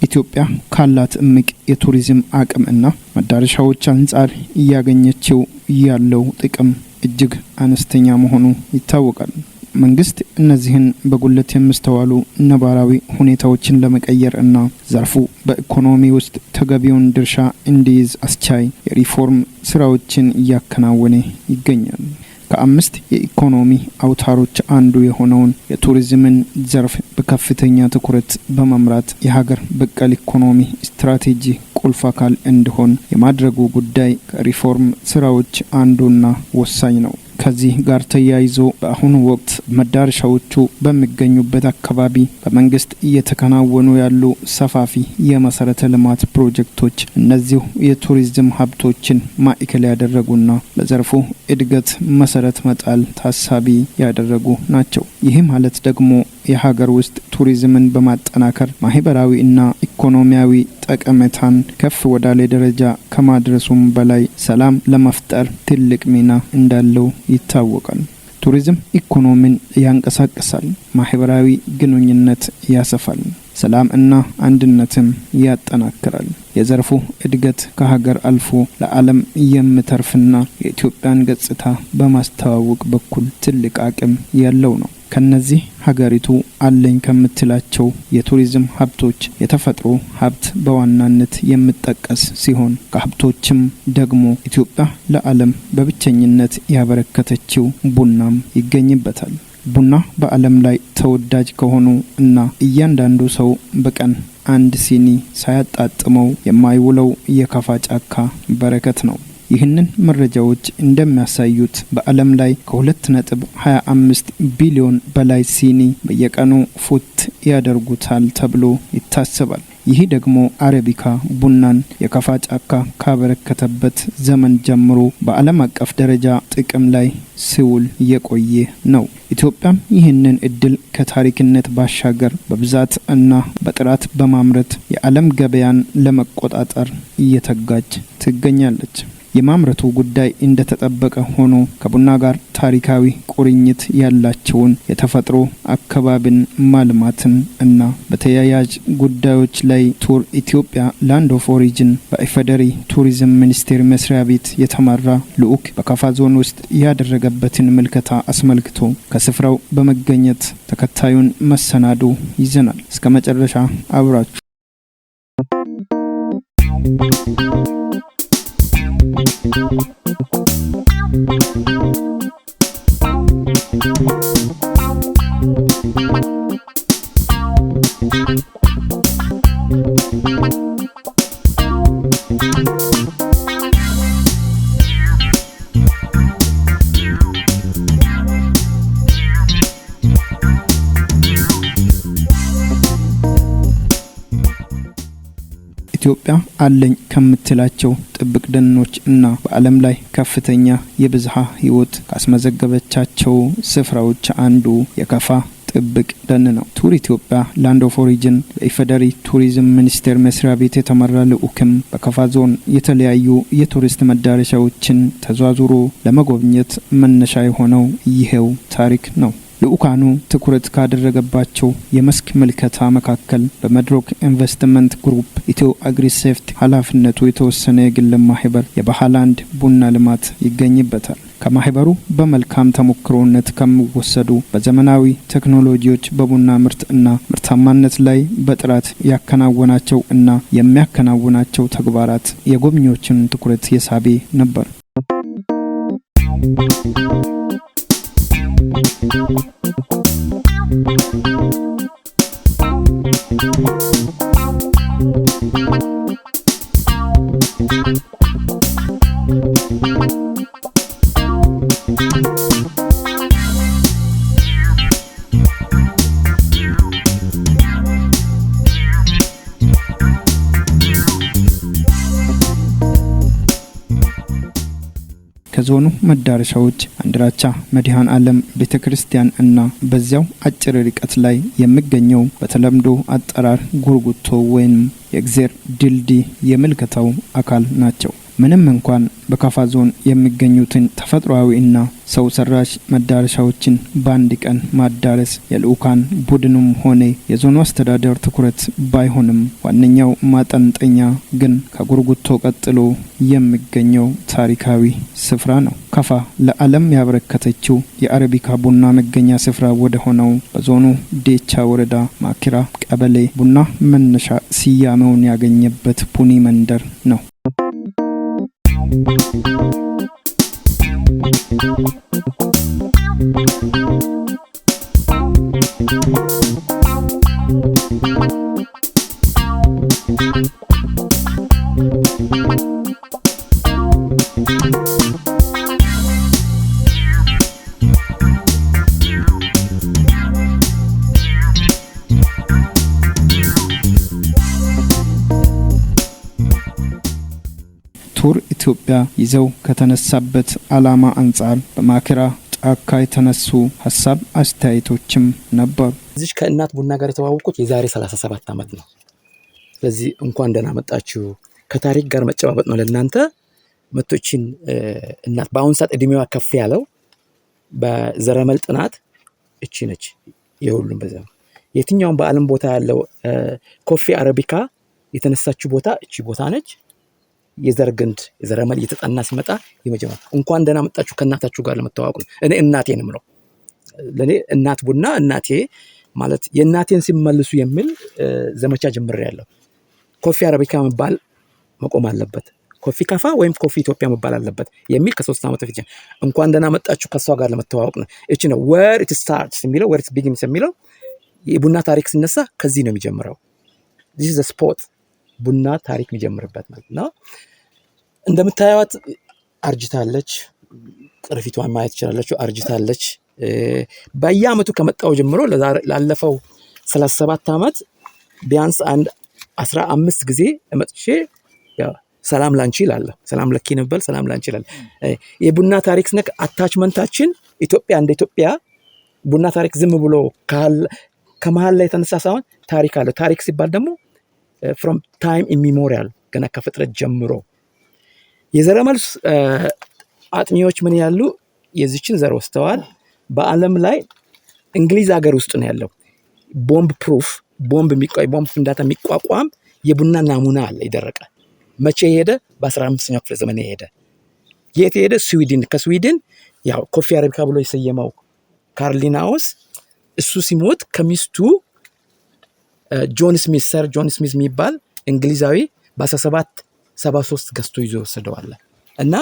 ኢትዮጵያ ካላት እምቅ የቱሪዝም አቅም እና መዳረሻዎች አንጻር እያገኘችው ያለው ጥቅም እጅግ አነስተኛ መሆኑ ይታወቃል። መንግስት እነዚህን በጉልህ የሚስተዋሉ ነባራዊ ሁኔታዎችን ለመቀየር እና ዘርፉ በኢኮኖሚ ውስጥ ተገቢውን ድርሻ እንዲይዝ አስቻይ የሪፎርም ስራዎችን እያከናወነ ይገኛል። ከአምስት የኢኮኖሚ አውታሮች አንዱ የሆነውን የቱሪዝምን ዘርፍ በከፍተኛ ትኩረት በመምራት የሀገር በቀል ኢኮኖሚ ስትራቴጂ ቁልፍ አካል እንዲሆን የማድረጉ ጉዳይ ከሪፎርም ስራዎች አንዱና ወሳኝ ነው። ከዚህ ጋር ተያይዞ በአሁኑ ወቅት መዳረሻዎቹ በሚገኙበት አካባቢ በመንግስት እየተከናወኑ ያሉ ሰፋፊ የመሰረተ ልማት ፕሮጀክቶች እነዚሁ የቱሪዝም ሀብቶችን ማዕከል ያደረጉና ለዘርፉ እድገት መሰረት መጣል ታሳቢ ያደረጉ ናቸው። ይህ ማለት ደግሞ የሀገር ውስጥ ቱሪዝምን በማጠናከር ማህበራዊ እና ኢኮኖሚያዊ ጠቀሜታን ከፍ ወዳለ ደረጃ ከማድረሱም በላይ ሰላም ለመፍጠር ትልቅ ሚና እንዳለው ይታወቃል። ቱሪዝም ኢኮኖሚን ያንቀሳቅሳል፣ ማህበራዊ ግንኙነት ያሰፋል፣ ሰላም እና አንድነትም ያጠናክራል። የዘርፉ እድገት ከሀገር አልፎ ለዓለም የሚተርፍና የኢትዮጵያን ገጽታ በማስተዋወቅ በኩል ትልቅ አቅም ያለው ነው። ከነዚህ ሀገሪቱ አለኝ ከምትላቸው የቱሪዝም ሀብቶች የተፈጥሮ ሀብት በዋናነት የሚጠቀስ ሲሆን፣ ከሀብቶችም ደግሞ ኢትዮጵያ ለዓለም በብቸኝነት ያበረከተችው ቡናም ይገኝበታል። ቡና በዓለም ላይ ተወዳጅ ከሆኑ እና እያንዳንዱ ሰው በቀን አንድ ሲኒ ሳያጣጥመው የማይውለው የካፋ ጫካ በረከት ነው። ይህንን መረጃዎች እንደሚያሳዩት በዓለም ላይ ከ2.25 ቢሊዮን በላይ ሲኒ በየቀኑ ፉት ያደርጉታል ተብሎ ይታሰባል። ይህ ደግሞ አረቢካ ቡናን የካፋ ጫካ ካበረከተበት ዘመን ጀምሮ በዓለም አቀፍ ደረጃ ጥቅም ላይ ሲውል የቆየ ነው። ኢትዮጵያም ይህንን እድል ከታሪክነት ባሻገር በብዛት እና በጥራት በማምረት የዓለም ገበያን ለመቆጣጠር እየተጋች ትገኛለች። የማምረቱ ጉዳይ እንደተጠበቀ ሆኖ ከቡና ጋር ታሪካዊ ቁርኝት ያላቸውን የተፈጥሮ አካባቢን ማልማትን እና በተያያዥ ጉዳዮች ላይ Tour Ethiopia Land of Origin በኢፌዴሪ ቱሪዝም ሚኒስቴር መስሪያ ቤት የተመራ ልዑክ በካፋ ዞን ውስጥ ያደረገበትን ምልከታ አስመልክቶ ከስፍራው በመገኘት ተከታዩን መሰናዶ ይዘናል። እስከ መጨረሻ አብራችሁ ኢትዮጵያ አለኝ ከምትላቸው ጥብቅ ደኖች እና በዓለም ላይ ከፍተኛ የብዝሃ ሕይወት ካስመዘገበቻቸው ስፍራዎች አንዱ የካፋ ጥብቅ ደን ነው። Tour Ethiopia Land of Origin በኢፌዴሪ ቱሪዝም ሚኒስቴር መስሪያ ቤት የተመራ ልዑክም በካፋ ዞን የተለያዩ የቱሪስት መዳረሻዎችን ተዟዙሮ ለመጎብኘት መነሻ የሆነው ይሄው ታሪክ ነው። ልዑካኑ ትኩረት ካደረገባቸው የመስክ ምልከታ መካከል በመድሮክ ኢንቨስትመንት ግሩፕ ኢትዮ አግሪሴፍት ኃላፊነቱ የተወሰነ የግል ማህበር የባህላንድ ቡና ልማት ይገኝበታል። ከማህበሩ በመልካም ተሞክሮነት ከሚወሰዱ በዘመናዊ ቴክኖሎጂዎች በቡና ምርት እና ምርታማነት ላይ በጥራት ያከናወናቸው እና የሚያከናውናቸው ተግባራት የጎብኚዎችን ትኩረት የሳቤ ነበር። ከዞኑ መዳረሻዎች አንድራቻ መድኃኔ ዓለም ቤተ ክርስቲያን እና በዚያው አጭር ርቀት ላይ የሚገኘው በተለምዶ አጠራር ጉርጉቶ ወይም የእግዜር ድልድይ የምልከታው አካል ናቸው። ምንም እንኳን በካፋ ዞን የሚገኙትን ተፈጥሯዊ እና ሰው ሰራሽ መዳረሻዎችን በአንድ ቀን ማዳረስ የልዑካን ቡድኑም ሆነ የዞኑ አስተዳደር ትኩረት ባይሆንም፣ ዋነኛው ማጠንጠኛ ግን ከጉርጉቶ ቀጥሎ የሚገኘው ታሪካዊ ስፍራ ነው። ካፋ ለዓለም ያበረከተችው የአረቢካ ቡና መገኛ ስፍራ ወደ ሆነው በዞኑ ዴቻ ወረዳ ማኪራ ቀበሌ ቡና መነሻ ስያሜውን ያገኘበት ቡኒ መንደር ነው። ቱር ኢትዮጵያ ይዘው ከተነሳበት ዓላማ አንጻር በማኪራ ጫካ የተነሱ ሀሳብ አስተያየቶችም ነበሩ። እዚች ከእናት ቡና ጋር የተዋወቅኩት የዛሬ 37 ዓመት ነው። ስለዚህ እንኳን ደህና መጣችሁ። ከታሪክ ጋር መጨባበጥ ነው ለእናንተ መቶችን እናት በአሁን ሰዓት እድሜዋ ከፍ ያለው በዘረመል ጥናት እቺ ነች። የሁሉም በዛ የትኛውም በዓለም ቦታ ያለው coffee arabica የተነሳችው ቦታ እቺ ቦታ ነች። የዘር ግንድ የዘረመል እየተጠና ሲመጣ የመጀመሪያ እንኳን ደህና መጣችሁ ከእናታችሁ ጋር ለመተዋወቅ ነው። እኔ እናቴንም ነው፣ ለእኔ እናት ቡና እናቴ ማለት የእናቴን ሲመልሱ የሚል ዘመቻ ጀምሬያለሁ። Coffee arabica መባል መቆም አለበት። Coffee ካፋ ወይም coffee ኢትዮጵያ መባል አለበት የሚል ከ3 ዓመት በፊት እንኳን ደህና መጣችሁ ከእሷ ጋር ለመተዋወቅ ነው። እቺ ነው where it starts የሚለው፣ where it begins የሚለው። የቡና ታሪክ ሲነሳ ከዚህ ነው የሚጀምረው። This is the spot ቡና ታሪክ የሚጀምርበት ማለት ነው። እንደምታዩት አርጅታለች። ቅርፊቷን ማየት ትችላላችሁ። አርጅታለች። በየአመቱ ከመጣው ጀምሮ ላለፈው 37 ዓመት ቢያንስ አንድ 15 ጊዜ መጥቼ ሰላም ላንቺ እላለሁ። ሰላም ለኪ ነበር፣ ሰላም ላንቺ እላለሁ። የቡና ታሪክ ስነክ attachment ኣችን ኢትዮጵያ እንደ ኢትዮጵያ ቡና ታሪክ ዝም ብሎ ከመሀል ላይ የተነሳ ሳይሆን ታሪክ አለው። ታሪክ ሲባል ደግሞ from time immemorial፣ ገና ከፍጥረት ጀምሮ። የዘረመል አጥኚዎች ምን ያሉ የዚችን ዘር ወስደዋል። በዓለም ላይ እንግሊዝ ሀገር ውስጥ ነው ያለው። Bomb proof፣ ቦምብ ፍንዳታ የሚቋቋም የቡና ናሙና አለ የደረቀ። መቼ ሄደ? በ15ኛው ክፍለ ዘመን የሄደ። የት ሄደ? ስዊድን። ከስዊድን ያው coffee arabica ብሎ የሰየመው ካርል ሊናውስ እሱ ሲሞት ከሚስቱ ጆን ስሚዝ፣ Sir ጆን ስሚዝ የሚባል እንግሊዛዊ በ1773 ገዝቶ ይዞ ወስደዋል። እና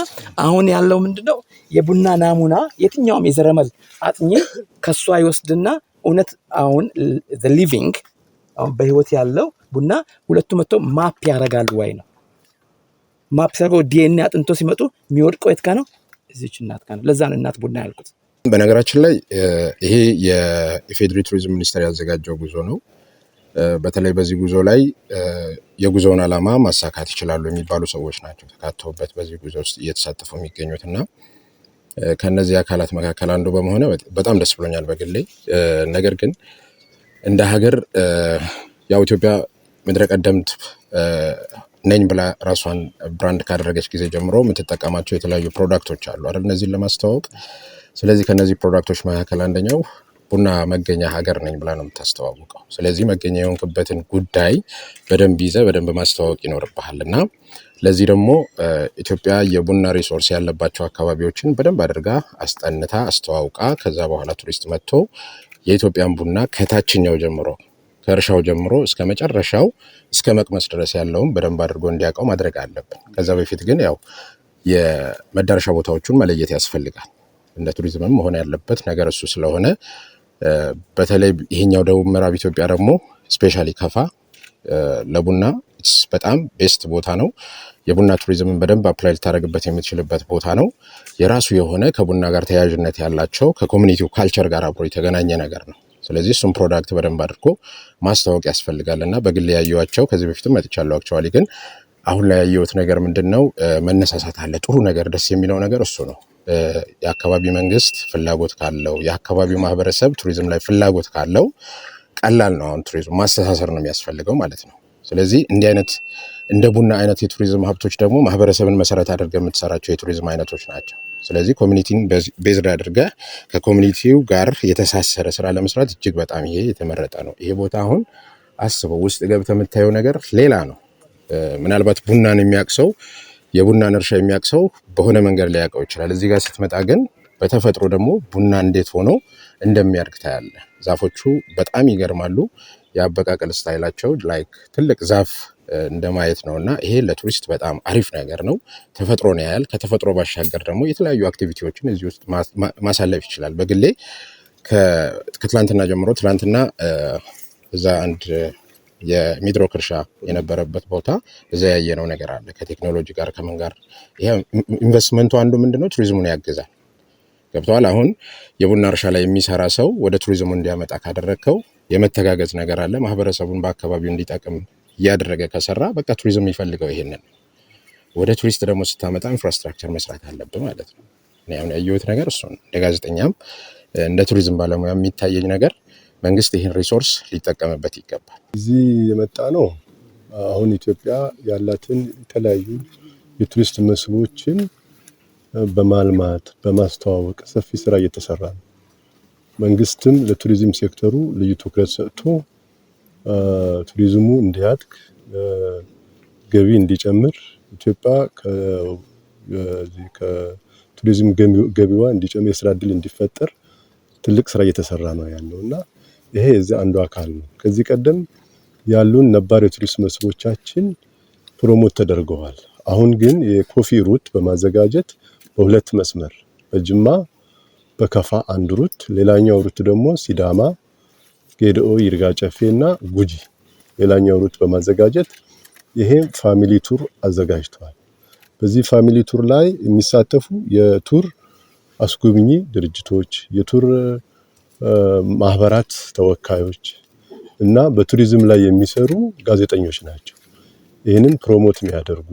አሁን ያለው ምንድነው? የቡና ናሙና የትኛውም የዘረመል አጥኚ ከእሷ ይወስድና እውነት አሁን living አሁን በህይወት ያለው ቡና ሁለቱ መጥቶ map ያደርጋሉ ወይ ነው። Map ሲያደርገው ዲኤንኤ አጥንቶ ሲመጡ የሚወድቀው የት ጋ ነው? እዚች እናት ጋ ነው። ለዛ ነው እናት ቡና ያልኩት። በነገራችን ላይ ይሄ የኢፌዴሪ ቱሪዝም ሚኒስቴር ያዘጋጀው ጉዞ ነው። በተለይ በዚህ ጉዞ ላይ የጉዞውን ዓላማ ማሳካት ይችላሉ የሚባሉ ሰዎች ናቸው ተካተውበት በዚህ ጉዞ ውስጥ እየተሳተፉ የሚገኙት። እና ከእነዚህ አካላት መካከል አንዱ በመሆኔ በጣም ደስ ብሎኛል በግሌ። ነገር ግን እንደ ሀገር ያው ኢትዮጵያ ምድረ ቀደምት ነኝ ብላ ራሷን brand ካደረገች ጊዜ ጀምሮ የምትጠቀማቸው የተለያዩ product ኦች አሉ አይደል? እነዚህን ለማስተዋወቅ። ስለዚህ ከነዚህ product ኦች መካከል አንደኛው ቡና መገኛ ሀገር ነኝ ብላ ነው የምታስተዋውቀው። ስለዚህ መገኛ የሆንክበትን ጉዳይ በደንብ ይዘህ በደንብ ማስተዋወቅ ይኖርብሃል። እና ለዚህ ደግሞ ኢትዮጵያ የቡና resource ያለባቸው አካባቢዎችን በደንብ አድርጋ አስጠንታ አስተዋውቃ ከዛ በኋላ ቱሪስት መጥቶ የኢትዮጵያን ቡና ከታችኛው ጀምሮ፣ ከእርሻው ጀምሮ እስከ መጨረሻው እስከ መቅመስ ድረስ ያለውን በደንብ አድርጎ እንዲያውቀው ማድረግ አለብን። ከዛ በፊት ግን ያው የመዳረሻ ቦታዎቹን መለየት ያስፈልጋል። እንደ ቱሪዝምም መሆን ያለበት ነገር እሱ ስለሆነ በተለይ ይሄኛው ደቡብ ምዕራብ ኢትዮጵያ ደግሞ especially ከፋ ለቡና በጣም best ቦታ ነው። የቡና ቱሪዝምን በደንብ apply ልታደርግበት የምትችልበት ቦታ ነው። የራሱ የሆነ ከቡና ጋር ተያያዥነት ያላቸው ከ community ው culture ጋር አብሮ የተገናኘ ነገር ነው። ስለዚህ እሱም product በደንብ አድርጎ ማስተዋወቅ ያስፈልጋል። እና በግል ያየኋቸው ከዚህ በፊትም መጥቻለሁ actually ግን አሁን ላይ ያየሁት ነገር ምንድን ነው? መነሳሳት አለ። ጥሩ ነገር፣ ደስ የሚለው ነገር እሱ ነው። የአካባቢ መንግስት ፍላጎት ካለው፣ የአካባቢው ማህበረሰብ ቱሪዝም ላይ ፍላጎት ካለው ቀላል ነው። አሁን ቱሪዝም ማስተሳሰር ነው የሚያስፈልገው ማለት ነው። ስለዚህ እንዲህ አይነት እንደ ቡና አይነት የቱሪዝም ሀብቶች ደግሞ ማህበረሰብን መሰረት አድርገህ የምትሰራቸው የቱሪዝም አይነቶች ናቸው። ስለዚህ community ን based አድርገህ ከ community ው ጋር የተሳሰረ ስራ ለመስራት እጅግ በጣም ይሄ የተመረጠ ነው። ይሄ ቦታ አሁን አስበው ውስጥ ገብተህ የምታየው ነገር ሌላ ነው። ምናልባት ቡናን የሚያውቅ ሰው፣ የቡናን እርሻ የሚያውቅ ሰው በሆነ መንገድ ሊያውቀው ይችላል። እዚህ ጋር ስትመጣ ግን በተፈጥሮ ደግሞ ቡና እንዴት ሆኖ እንደሚያድግ ታያለህ። ዛፎቹ በጣም ይገርማሉ። የአበቃቀል style ኣቸው like ትልቅ ዛፍ እንደማየት ነው እና ይሄ ለቱሪስት በጣም አሪፍ ነገር ነው። ተፈጥሮን ያያል። ከተፈጥሮ ባሻገር ደግሞ የተለያዩ activity ዎችን እዚህ ውስጥ ማሳለፍ ይችላል። በግሌ ከትላንትና ጀምሮ፣ ትላንትና እዛ አንድ የሚድሮክ እርሻ የነበረበት ቦታ እዛ ያየነው ነገር አለ። ከቴክኖሎጂ ጋር ከምን ጋር ይሄ ኢንቨስትመንቱ አንዱ ምንድነው ቱሪዝሙን ያግዛል። ገብተዋል። አሁን የቡና እርሻ ላይ የሚሰራ ሰው ወደ ቱሪዝሙ እንዲያመጣ ካደረግከው የመተጋገዝ ነገር አለ። ማህበረሰቡን በአካባቢው እንዲጠቅም እያደረገ ከሰራ በቃ ቱሪዝም የሚፈልገው ይሄንን ነው። ወደ ቱሪስት ደግሞ ስታመጣ infrastructure መስራት አለብህ ማለት ነው። እኔ አሁን ያየሁት ነገር እሱ ነው። እንደ ጋዜጠኛም እንደ ቱሪዝም ባለሙያ የሚታየኝ ነገር መንግስት ይህን resource ሊጠቀምበት ይገባል። እዚህ የመጣነው አሁን ኢትዮጵያ ያላትን የተለያዩ የቱሪስት መስህቦችን በማልማት በማስተዋወቅ ሰፊ ስራ እየተሰራ ነው። መንግስትም ለቱሪዝም ሴክተሩ ልዩ ትኩረት ሰጥቶ ቱሪዝሙ እንዲያድግ፣ ገቢ እንዲጨምር፣ ኢትዮጵያ ከቱሪዝም ገቢዋ እንዲጨምር፣ የስራ እድል እንዲፈጠር ትልቅ ስራ እየተሰራ ነው ያለው እና ይሄ የዚህ አንዱ አካል ነው። ከዚህ ቀደም ያሉን ነባር የቱሪስት መስህቦቻችን promote ተደርገዋል። አሁን ግን የ coffee route በማዘጋጀት በሁለት መስመር በጅማ በከፋ አንድ route፣ ሌላኛው route ደግሞ ሲዳማ፣ ጌድኦ፣ ይርጋ ጨፌ እና ጉጂ ሌላኛው route በማዘጋጀት ይሄ family tour አዘጋጅተዋል። በዚህ family tour ላይ የሚሳተፉ የ tour አስጎብኚ ድርጅቶች፣ የ tour ማህበራት ተወካዮች እና በቱሪዝም ላይ የሚሰሩ ጋዜጠኞች ናቸው። ይህንን promote የሚያደርጉ፣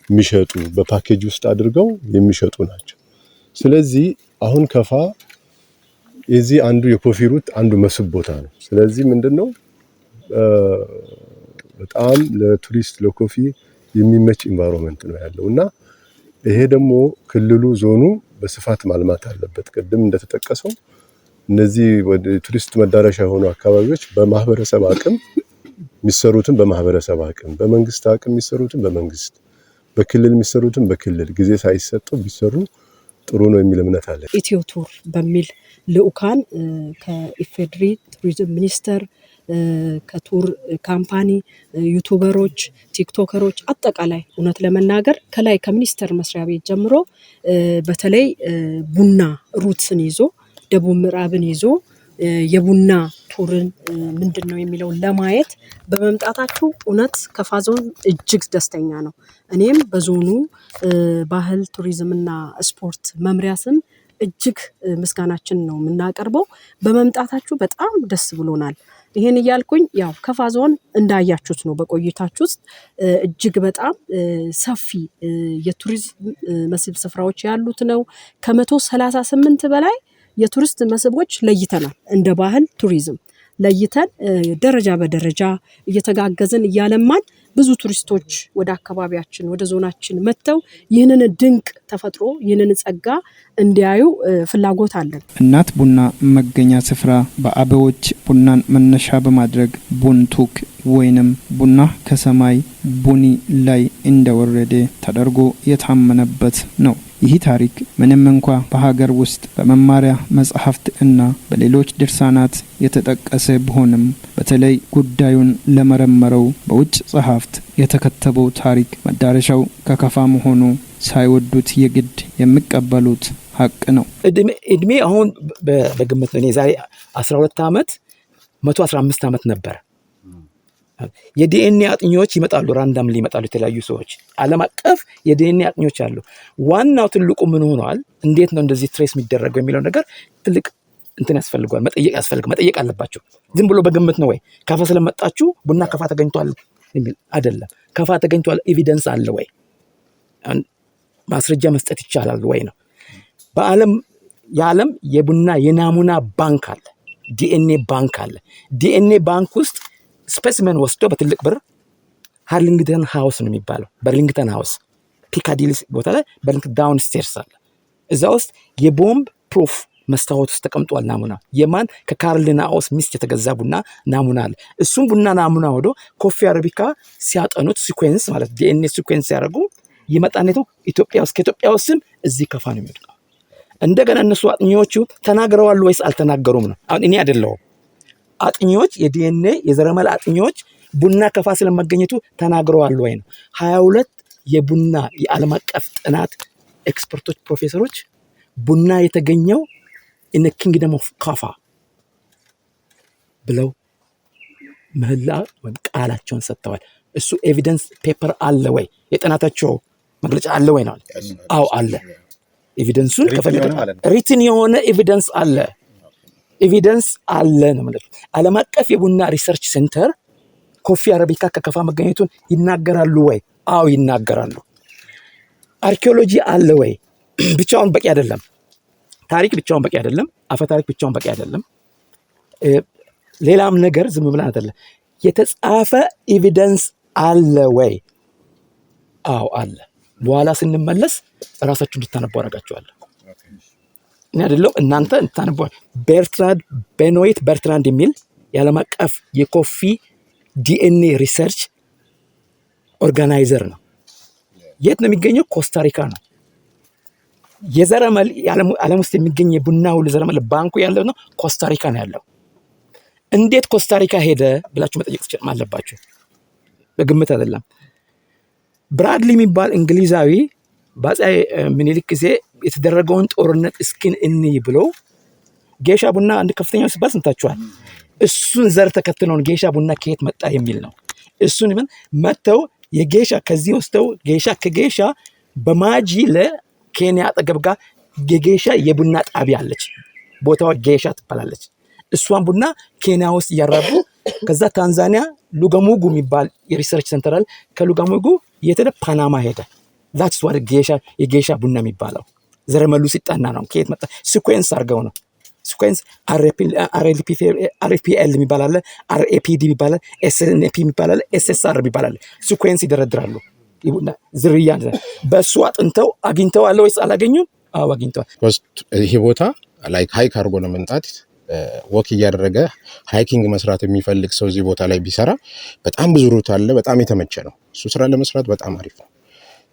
የሚሸጡ፣ በፓኬጅ ውስጥ አድርገው የሚሸጡ ናቸው። ስለዚህ አሁን ከፋ የዚህ አንዱ የ coffee route አንዱ መስህብ ቦታ ነው። ስለዚህ ምንድነው በጣም ለቱሪስት ለ coffee የሚመች environment ነው ያለው እና ይሄ ደግሞ ክልሉ ዞኑ በስፋት ማልማት አለበት። ቅድም እንደተጠቀሰው እነዚህ ወደ ቱሪስት መዳረሻ የሆኑ አካባቢዎች በማህበረሰብ አቅም የሚሰሩትን በማህበረሰብ አቅም፣ በመንግስት አቅም የሚሰሩትን በመንግስት፣ በክልል የሚሰሩትን በክልል ጊዜ ሳይሰጠው ቢሰሩ ጥሩ ነው የሚል እምነት አለ። ኢትዮ ቱር በሚል ልኡካን ከኢፌድሪ ቱሪዝም ሚኒስቴር፣ ከ tour company፣ ዩቱበሮች፣ ቲክቶከሮች፣ አጠቃላይ እውነት ለመናገር ከላይ ከሚኒስቴር መስሪያ ቤት ጀምሮ በተለይ ቡና route ን ይዞ ደቡብ ምዕራብን ይዞ የቡና tour ን ምንድን ነው የሚለውን ለማየት በመምጣታችሁ እውነት ከፋ ዞን እጅግ ደስተኛ ነው። እኔም በዞኑ ባህል ቱሪዝምና ስፖርት መምሪያ ስም እጅግ ምስጋናችን ነው የምናቀርበው። በመምጣታችሁ በጣም ደስ ብሎናል። ይሄን እያልኩኝ ያው ከፋ ዞን እንዳያችሁት ነው በቆይታችሁ ውስጥ እጅግ በጣም ሰፊ የቱሪዝም መስህብ ስፍራዎች ያሉት ነው። ከ138 በላይ የቱሪስት መስህቦች ለይተናል። እንደ ባህል ቱሪዝም ለይተን ደረጃ በደረጃ እየተጋገዝን እያለማን ብዙ ቱሪስቶች ወደ አካባቢያችን ወደ ዞናችን መጥተው ይህንን ድንቅ ተፈጥሮ ይህንን ጸጋ እንዲያዩ ፍላጎት አለን። እናት ቡና መገኛ ስፍራ በአበዎች ቡናን መነሻ በማድረግ ቡንቱክ ወይንም ቡና ከሰማይ ቡኒ ላይ እንደወረደ ተደርጎ የታመነበት ነው። ይህ ታሪክ ምንም እንኳ በሀገር ውስጥ በመማሪያ መጽሐፍት እና በሌሎች ድርሳናት የተጠቀሰ ቢሆንም በተለይ ጉዳዩን ለመረመረው በውጭ ጸሐፍት የተከተበው ታሪክ መዳረሻው ከከፋ መሆኑ ሳይወዱት የግድ የሚቀበሉት ሀቅ ነው። እድሜ አሁን በግምት ነው። እኔ ዛሬ 12 ዓመት 115 ዓመት ነበር። የዲኤንኤ አጥኚዎች ይመጣሉ፣ randomly ይመጣሉ። የተለያዩ ሰዎች ዓለም አቀፍ የዲኤንኤ አጥኚዎች አሉ። ዋናው ትልቁ ምን ሆኗል፣ እንዴት ነው እንደዚህ trace የሚደረገው የሚለው ነገር ትልቅ እንትን ያስፈልገዋል። መጠየቅ ያስፈልግ መጠየቅ አለባቸው። ዝም ብሎ በግምት ነው ወይ ከፋ ስለመጣችሁ ቡና ከፋ ተገኝቷል የሚል አይደለም። ከፋ ተገኝቷል evidence አለ ወይ፣ ማስረጃ መስጠት ይቻላል ወይ ነው። በዓለም የዓለም የቡና የናሙና ባንክ አለ፣ ዲኤንኤ ባንክ አለ። ዲኤንኤ ባንክ ውስጥ specimen ወስዶ በትልቅ ብር ሃርሊንግተን House ነው የሚባለው፣ በርሊንግተን House ፒካዲሊ ቦታ ላይ በርሊንግተን downstairs አለ። እዛ ውስጥ የ bomb proof መስታወት ውስጥ ተቀምጧል ናሙና። የማን? ከካርል ሊናኦስ ሚስት የተገዛ ቡና ናሙና አለ። እሱም ቡና ናሙና ወዶ coffee arabica ሲያጠኑት sequence ማለት DNA sequence ሲያደርጉ ይመጣኔቱ ኢትዮጵያ ውስጥ፣ ከኢትዮጵያ ውስጥም እዚህ ከፋ ነው የሚወድቀው። እንደገና እነሱ አጥኚዎቹ ተናግረዋል ወይስ አልተናገሩም ነው። አሁን እኔ አይደለሁም። አጥኚዎች፣ የዲኤንኤ የዘረመል አጥኚዎች ቡና ከፋ ስለመገኘቱ ተናግረዋል ወይ ነው። 22 የቡና የዓለም አቀፍ ጥናት expert ኦች፣ ፕሮፌሰሮች ቡና የተገኘው in kingdom of ካፋ ብለው ምህላ ወይም ቃላቸውን ሰጥተዋል። እሱ evidence paper አለ ወይ? የጥናታቸው መግለጫ አለ ወይ ነው? አዎ አለ። Evidence ኡን ከፈለገ written የሆነ evidence አለ። Evidence አለ ነው ማለት። ዓለም አቀፍ የቡና research center coffee arabica ከከፋ መገኘቱን ይናገራሉ ወይ? አዎ ይናገራሉ። አርኪኦሎጂ አለ ወይ? ብቻውን በቂ አይደለም። ታሪክ ብቻውን በቂ አይደለም። አፈ ታሪክ ብቻውን በቂ አይደለም። ሌላም ነገር ዝም ብለን አይደለም። የተጻፈ evidence አለ ወይ? አዎ አለ። በኋላ ስንመለስ ራሳችሁ እንድታነቡ አደርጋችኋለሁ። እኔ አይደለሁም፣ እናንተ እንድታነቡ። ቤርትራንድ፣ ቤኖይት በርትራንድ የሚል የዓለም አቀፍ የ coffee DNA research organizer ነው። የት ነው የሚገኘው? ኮስታሪካ ነው። የዘረመል ዓለም ውስጥ የሚገኝ የቡና ሁሉ ዘረመል ባንኩ ያለው ነው ኮስታሪካ ነው ያለው። እንዴት ኮስታሪካ ሄደ ብላችሁ መጠየቅ አለባችሁ። በግምት አይደለም። ብራድሊ የሚባል እንግሊዛዊ በአፄ ምኒልክ ጊዜ የተደረገውን ጦርነት እስኪን እንይ ብሎ ጌሻ ቡና አንድ ከፍተኛው ሲባል ሰምታችኋል። እሱን ዘር ተከትለውን ጌሻ ቡና ከየት መጣ የሚል ነው። እሱን ምን መጥተው የጌሻ ከዚህ ወስደው ጌሻ፣ ከጌሻ በማጂ ለኬንያ አጠገብ ጋር የጌሻ የቡና ጣቢያ አለች። ቦታዋ ጌሻ ትባላለች። እሷን ቡና ኬንያ ውስጥ እያራቡ ከዛ ታንዛኒያ ሉጋሙጉ የሚባል የ research center አለ። ከሉጋሙጉ የት ሄደ? ፓናማ ሄደ። That's what ጌሻ፣ የጌሻ ቡና የሚባለው ዘረመሉ ሲጠና ነው። ከየት መጣ? Sequence አድርገው ነው። Sequence RPL የሚባል አለ፣ RAPD የሚባል አለ፣ SNP የሚባል አለ፣ SSR የሚባል አለ። Sequence ይደረድራሉ። ዝርያ በእሱ አጥንተው አግኝተዋል ወይስ አላገኙም? አዎ አግኝተዋል። ይሄ ቦታ like hike አድርጎ ለመምጣት፣ walk እያደረገ hiking መስራት የሚፈልግ ሰው እዚህ ቦታ ላይ ቢሰራ በጣም ብዙ route አለ። በጣም የተመቸ ነው። እሱ ስራ ለመስራት በጣም አሪፍ ነው።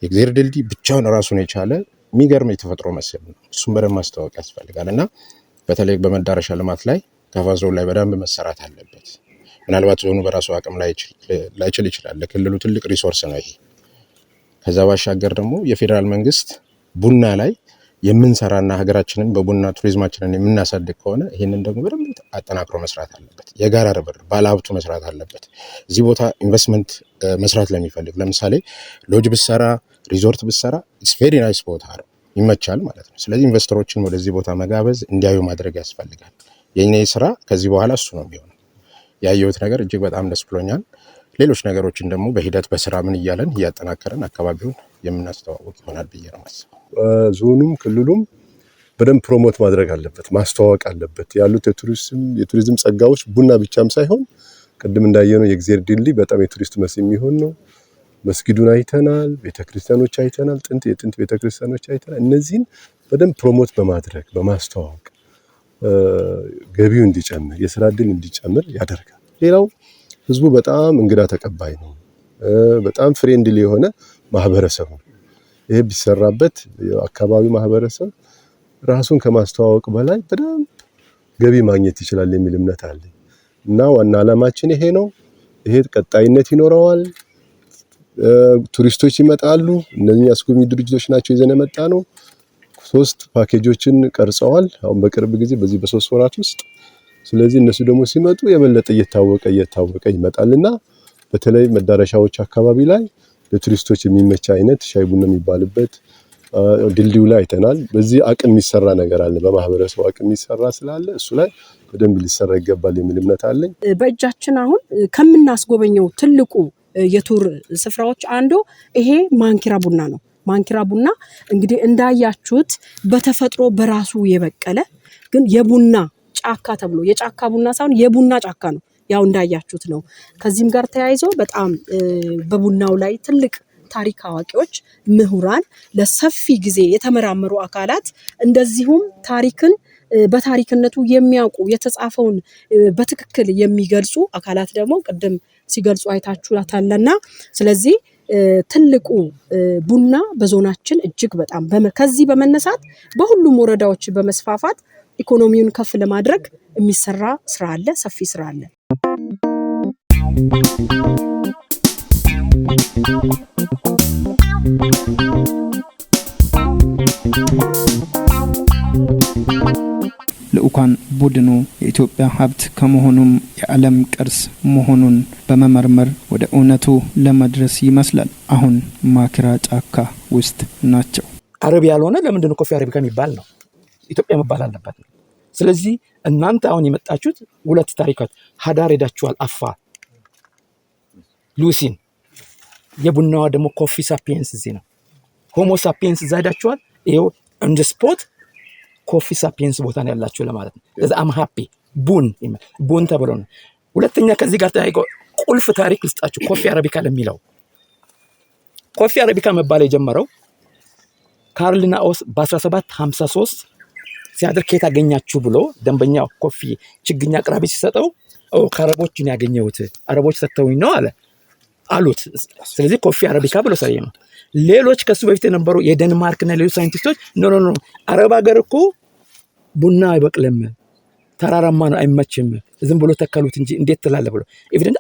የእግዜር ድልድይ ብቻውን ራሱን የቻለ የሚገርም የተፈጥሮ መስህብ ነው። እሱም በደንብ ማስተዋወቅ ያስፈልጋል እና በተለይ በመዳረሻ ልማት ላይ ከፋ ዞን ላይ በደንብ መሰራት አለበት። ምናልባት ዞኑ በራሱ አቅም ላይችል ይችላል። ለክልሉ ትልቅ resource ነው ይሄ። ከዛ ባሻገር ደግሞ የፌዴራል መንግስት ቡና ላይ የምንሰራና ሀገራችንን በቡና ቱሪዝማችንን የምናሳድግ ከሆነ ይህንን ደግሞ በደንብ አጠናክሮ መስራት አለበት። የጋራ ርብርብ ባለሀብቱ መስራት አለበት። እዚህ ቦታ ኢንቨስትመንት መስራት ለሚፈልግ፣ ለምሳሌ ሎጅ ብሰራ፣ ሪዞርት ብሰራ it's very nice ቦታ ነው፣ ይመቻል ማለት ነው። ስለዚህ investor ኦችን ወደዚህ ቦታ መጋበዝ፣ እንዲያዩ ማድረግ ያስፈልጋል። የኔ ስራ ከዚህ በኋላ እሱ ነው የሚሆነው። ያየሁት ነገር እጅግ በጣም ደስ ብሎኛል። ሌሎች ነገሮችን ደግሞ በሂደት በስራ ምን እያለን እያጠናከረን አካባቢውን የምናስተዋውቅ ይሆናል ብዬ ነው የማስበው። ዞኑም ክልሉም በደንብ promote ማድረግ አለበት፣ ማስተዋወቅ አለበት። ያሉት የቱሪዝም ጸጋዎች ቡና ብቻም ሳይሆን ቅድም እንዳየነው የእግዜር ድልድይ በጣም የቱሪስት መስህብ የሚሆን ነው። መስጊዱን አይተናል፣ ቤተክርስቲያኖች አይተናል፣ ጥንት የጥንት ቤተክርስቲያኖች አይተናል። እነዚህን በደንብ promote በማድረግ፣ በማስተዋወቅ ገቢው እንዲጨምር፣ የስራ እድል እንዲጨምር ያደርጋል። ሌላው ህዝቡ በጣም እንግዳ ተቀባይ ነው። በጣም friendly የሆነ ማህበረሰብ ነው። ይሄ ቢሰራበት የአካባቢው ማህበረሰብ ራሱን ከማስተዋወቅ በላይ በደንብ ገቢ ማግኘት ይችላል የሚል እምነት አለኝ እና ዋና ዓላማችን ይሄ ነው። ይሄ ቀጣይነት ይኖረዋል። ቱሪስቶች ይመጣሉ። እነዚህ አስጎብኚ ድርጅቶች ናቸው ይዘን የመጣ ነው። 3 ፓኬጆችን ቀርጸዋል አሁን በቅርብ ጊዜ በዚህ በ3 ወራት ውስጥ። ስለዚህ እነሱ ደግሞ ሲመጡ የበለጠ እየታወቀ እየታወቀ ይመጣልና በተለይ መዳረሻዎች አካባቢ ላይ ለቱሪስቶች የሚመች አይነት ሻይ ቡና የሚባልበት ድልድዩ ላይ አይተናል። በዚህ አቅም የሚሰራ ነገር አለ። በማህበረሰቡ አቅም የሚሰራ ስላለ እሱ ላይ በደንብ ሊሰራ ይገባል የሚል እምነት አለኝ። በእጃችን አሁን ከምናስጎበኘው ትልቁ የ tour ስፍራዎች አንዱ ይሄ ማንኪራ ቡና ነው። ማንኪራ ቡና እንግዲህ እንዳያችሁት በተፈጥሮ በራሱ የበቀለ ግን የቡና ጫካ ተብሎ የጫካ ቡና ሳይሆን የቡና ጫካ ነው። ያው እንዳያችሁት ነው። ከዚህም ጋር ተያይዞ በጣም በቡናው ላይ ትልቅ ታሪክ አዋቂዎች፣ ምሁራን፣ ለሰፊ ጊዜ የተመራመሩ አካላት እንደዚሁም ታሪክን በታሪክነቱ የሚያውቁ የተጻፈውን በትክክል የሚገልጹ አካላት ደግሞ ቅድም ሲገልጹ አይታችኋታልና ስለዚህ ትልቁ ቡና በዞናችን እጅግ በጣም ከዚህ በመነሳት በሁሉም ወረዳዎች በመስፋፋት ኢኮኖሚውን ከፍ ለማድረግ የሚሰራ ስራ አለ፣ ሰፊ ስራ አለ። ልዑካን ቡድኑ የኢትዮጵያ ሀብት ከመሆኑም የዓለም ቅርስ መሆኑን በመመርመር ወደ እውነቱ ለመድረስ ይመስላል አሁን ማኪራ ጫካ ውስጥ ናቸው። አረብ ያልሆነ ለምንድን ነው coffee arabica የሚባል ነው? ኢትዮጵያ መባል አለበት ነው። ስለዚህ እናንተ አሁን የመጣችሁት ሁለት ታሪካት ሀዳር ሄዳችኋል። አፋር ሉሲን የቡናዋ ደግሞ coffee sapiens እዚህ ነው። Homo sapiens እዛ ሄዳችኋል። ይኸው on the spot coffee sapiens ቦታ ነው ያላችሁ ለማለት ነው። ስለዚህ I'm happy ቡን ቡን ተብሎ ነው። ሁለተኛ ከዚህ ጋር ተያይዞ ቁልፍ ታሪክ ልስጣችሁ። Coffee arabica ለሚለው coffee arabica መባል የጀመረው ካርል ሊናኦስ በ1753 ሲያደርግ ከየት አገኛችሁ ብሎ ደንበኛ coffee ችግኝ አቅራቢ ሲሰጠው ከአረቦች ነው ያገኘሁት፣ አረቦች ሰጥተውኝ ነው አለ አሉት። ስለዚህ coffee arabica ብሎ ሰየመው። ሌሎች ከሱ በፊት የነበሩ የደንማርክ እና ሌሎች ሳይንቲስቶች no, no, no፣ አረብ ሀገር እኮ ቡና አይበቅልም፣ ተራራማ ነው፣ አይመችም፣ ዝም ብሎ ተከሉት እንጂ እንዴት ትላለህ ብሎ evident